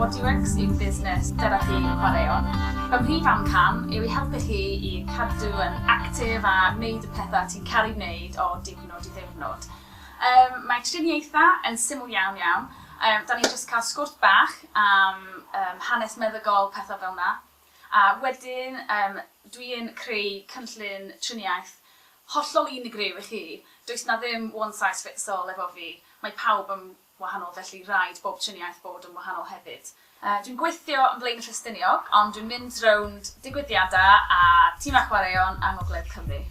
Bodyworks yw busnes therapi chwaraeon. Fy mhrif amcan yw i helpu chi i cadw yn actif a wneud y pethau ti'n caru wneud o diwrnod i ddiwrnod. Mae triniaethau yn syml iawn iawn. Da ni'n jyst cael sgwrs bach am hanes meddygol, pethau fel 'na. A wedyn dwi'n creu cynllun triniaeth hollol unigryw i chi. Does 'na ddim one size fits all efo fi. Mae pawb yn wahanol, felly rhaid bob triniaeth bod yn wahanol hefyd. Dwi'n gweithio yn Blaenau Ffestiniog, ond dwi'n mynd rownd digwyddiadau a tîmau chwaraeon yng Ngogledd Cymru.